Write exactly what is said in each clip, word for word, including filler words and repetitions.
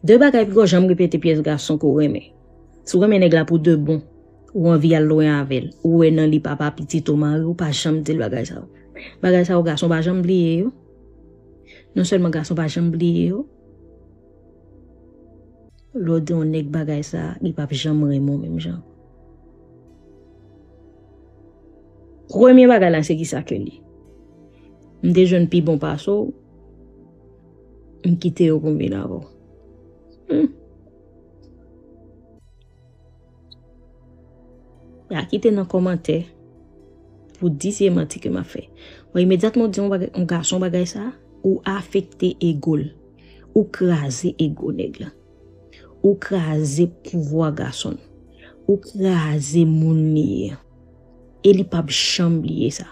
De bagay poko janm repete pyès gason ke w renmen. Si w renmen nèg la pou de bon, ou anvi al lwen avè l, ou wè nan li papa pitit ou, mari w, pa janm di l bagay sa yo. Bagay sa yo, gason pa janm bliye yo. Non sèlman gason pa janm bliye yo, lè w di yon nèg bagay sa, li p ap janm renmen w menm jan. Premye bagay la, se kisa ke li? M te jwenn pi bon pase w, m kite yo pou m vin avè w. Hmm. Ya kite nan kòmantè pou di se manti ke m ap fè. Bon, imedyatman w di yon bagay, yon gason bagay sa, ou afekte ego l. Ou kraze ego nèg la. Ou kraze pouvwa gason l. Ou kraze moun li ye. E li p ap janm bliye sa.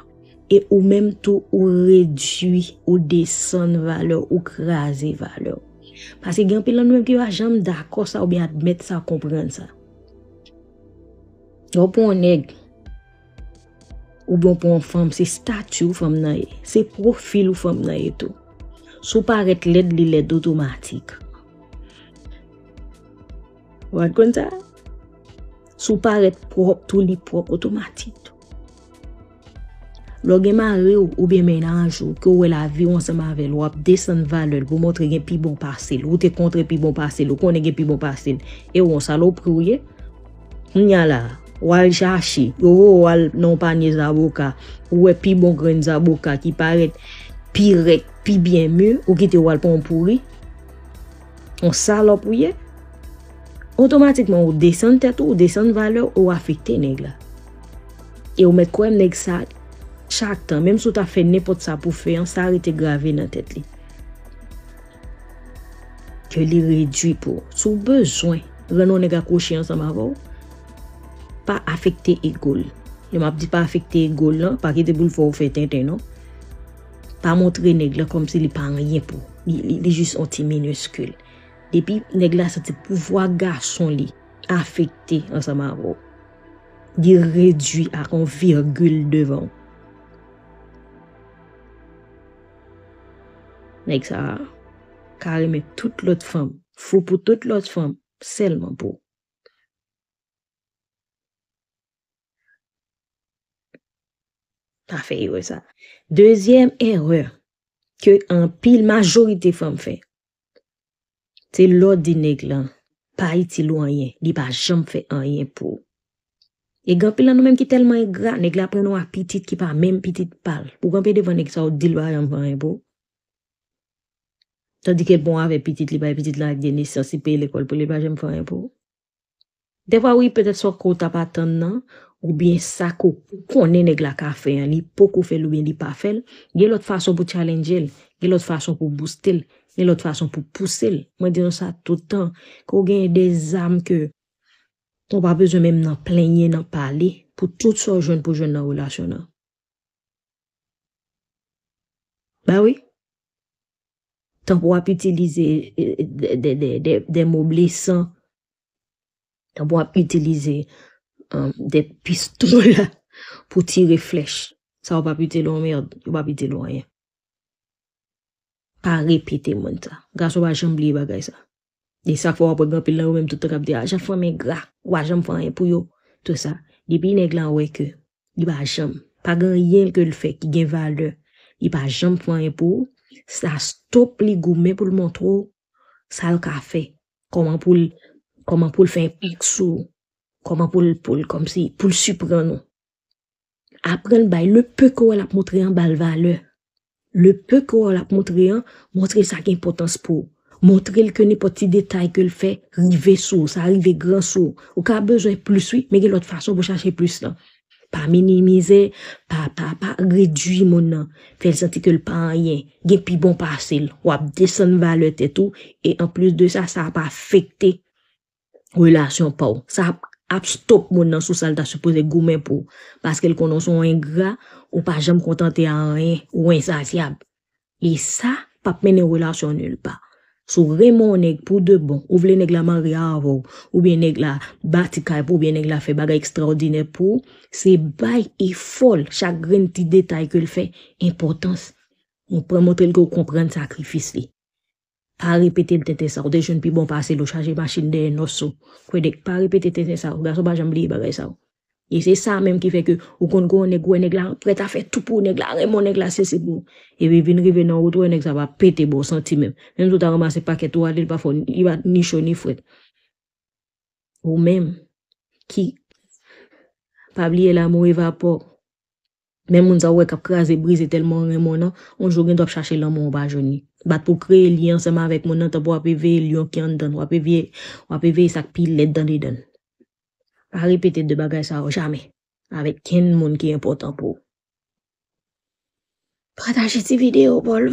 E ou menm tou, ou redui, ou desann valè w, ou kraze valè w. Paske gen anpil nan nou menm ki pa janm dakò sa oubyen admèt sa, konprann sa. Lè w pran yon nèg, oubyen w pran yon fanm, se stati w fanm nan ye, se pwofil w fanm nan ye tou. Si w parèt lèd, li lèd otomatik. Ou pa t konn sa? Si w parèt pwòp tou, li pwòp otomatik tou. Lè w gen mari w oubyen mennaj ou, ke w wè lavi w ansanm avè l, w ap desann valè l pou montre gen pi bon pase l. Ou te kontre pi bon pase l, ou konnen gen pi bon pase l. E w yon salopri w ye. Kounye a la, w al chache, yo voye w al nan yon panye zaboka, ou wè pi bon grenn zaboka ki parèt pi rèd, pi byen mi, ou kite w al pran yon pouri. Yon salòp ou ye. Otomatikman, ou desann tèt ou, ou desann valè w, ou afekte nèg la. E ou mèt kwè m, nèg sa, chak tan, menm si w ta fè nenpòt sa pou fè an, sa rete grave nan tèt li. Ke li redui pou ou. Si w bezwen rann yon nèg akwoche ansanm avè w, pa afekte ego l. Lè m ap di pa afekte ego l lan, pa kite pou l fè w fè tenten non. Pa montre nèg lan kòmsi li pa anyen pou ou. Li, li, li jis yon ti miniskil. Depi nèg la santi pouvwa gason li afekte ansanm avè w, li redui ak yon vigil devan w. Nèg sa a ka renmen tout lòt fanm, fou pou tout lòt fanm, sèlman pou ou. Pa fè erè sa. Dezyèm erè ke anpil, majorite fanm fè, se lè w di nèg lan pa itil ou anyen, li pa janm fè anyen pou ou. E gen anpil nan nou menm ki tèlman engra, nèg la pran nou a pitit ki pa menm pitit pa l. Ou kanpe devan nèg sa, ou di l pa janm fè anyen pou ou. Tandike l bon avè pitit li, bay pitit la ak de nesans, li peye lekòl pou li, li pa janm fè anyen pou ou. Dèfwa wi, petèt sa ke w t ap atann nan, oubyen sa ke w konnen nèg la ka fè an, li poko fè l oubyen li pa fè l. Gen lòt fason pou challenge l, gen lòt fason pou booste l, gen lòt fason pou pouse l. Mwen di nou sa tout tan, ke w genyen de zam ke w pa bezwen menm nan plenyen, nan pale, pou tout sa w jwenn pou jwenn nan relasyon nan. Ba wi. Tanpou w ap itilize, eh, de, de, de, de, de mo blesan, tanpou w ap itilize, um, de pistol pou tire flèch. Sa yo p ap itil ou yon mèd, yo p ap itil ou anyen. Pa repete moun sa. Gason pa janm bliye bagay sa. E sa fè w ap wè gen anpil nan yo menm tout tan k ap di, "A, jan fanm engra, ou pa janm fè anyen pou yo." Tout sa. Depi nèg lan wè ke li pa janm, pa gen anyen ke l fè ki gen valè, li pa janm fè anyen pou ou, sa stop li goumen pou l montre w sa l ka fè, kòman pou l, kòman pou l fè enpak sou ou, kòman pou l, pou l, kòmsi, pou l siprann ou. Aprann bay, le peu ke w wè l ap montre an, ba l valè. Le peu ke w wè l ap montre an, montre l sa gen enpòtans pou ou. Montre l ke nenpòt ti detay ke l fè rive sou ou, sa rive gran sou ou. Ou ka bezwen plis wi, men gen lòt fason pou chache plis lan. Pa minimize, pa, pa, pa redui moun nan. Fè l santi ke l pa anyen. Gen pi bon pase l. W ap desann valè tèt ou. E anplis de sa, sa ap afekte relasyon pa w. Sa ap, ap stop moun nan sou sa l ta sipoze goumen pou w. Paske l konnen w se yon engra, ou pa janm kontante a anyen, ou ensasyab. E sa p ap mennen w relasyon nil pa. Si w renmen yon nèg pou de bon, ou vle nèg la marye avè w, oubyen nèg la bati kay pou ou, oubyen nèg la fè bagay ekstraòdinè pou ou, se bay efò l, chak grenn ti detay ke l fè, enpòtans. Ou pran montre l ke w konprann sakrifis li. Pa repete tenten sa. Ou te jwenn pi bon pase l, ou chaje machin dèyè nòs ou. Kwè nèg, pa repete tenten sa. Gason pa janm bliye bagay sa. E se sa menm ki fè ke ou konn gwo nèg, wè nèg la prèt a fè tou pou nèg la, renmen nèg la, se se bon. Epi vin rive nan wout, wè nèg sa va pete bò, santi menm. Menm si w ta ranmase pakèt ou ale, li pa fè w, li pa ni cho ni frèt. Ou menm ki pa bliye lanmou evapò. Men moun sa w wè k ap kraze, brize tèlman w renmen w nan, yon jou gen dwa ap chache lanmou w pa jwenn li. Bat pou kreye lyen ansanm avèk moun nan, tanpou w ap eveye lyon ki anndan l, w ap eveye, w ap eveye sa k pi lèd andedan l. Pa repete de bagay sa yo jamè avèk kenn moun ki enpòtan pou ou. Pataje ti videyo, Paul.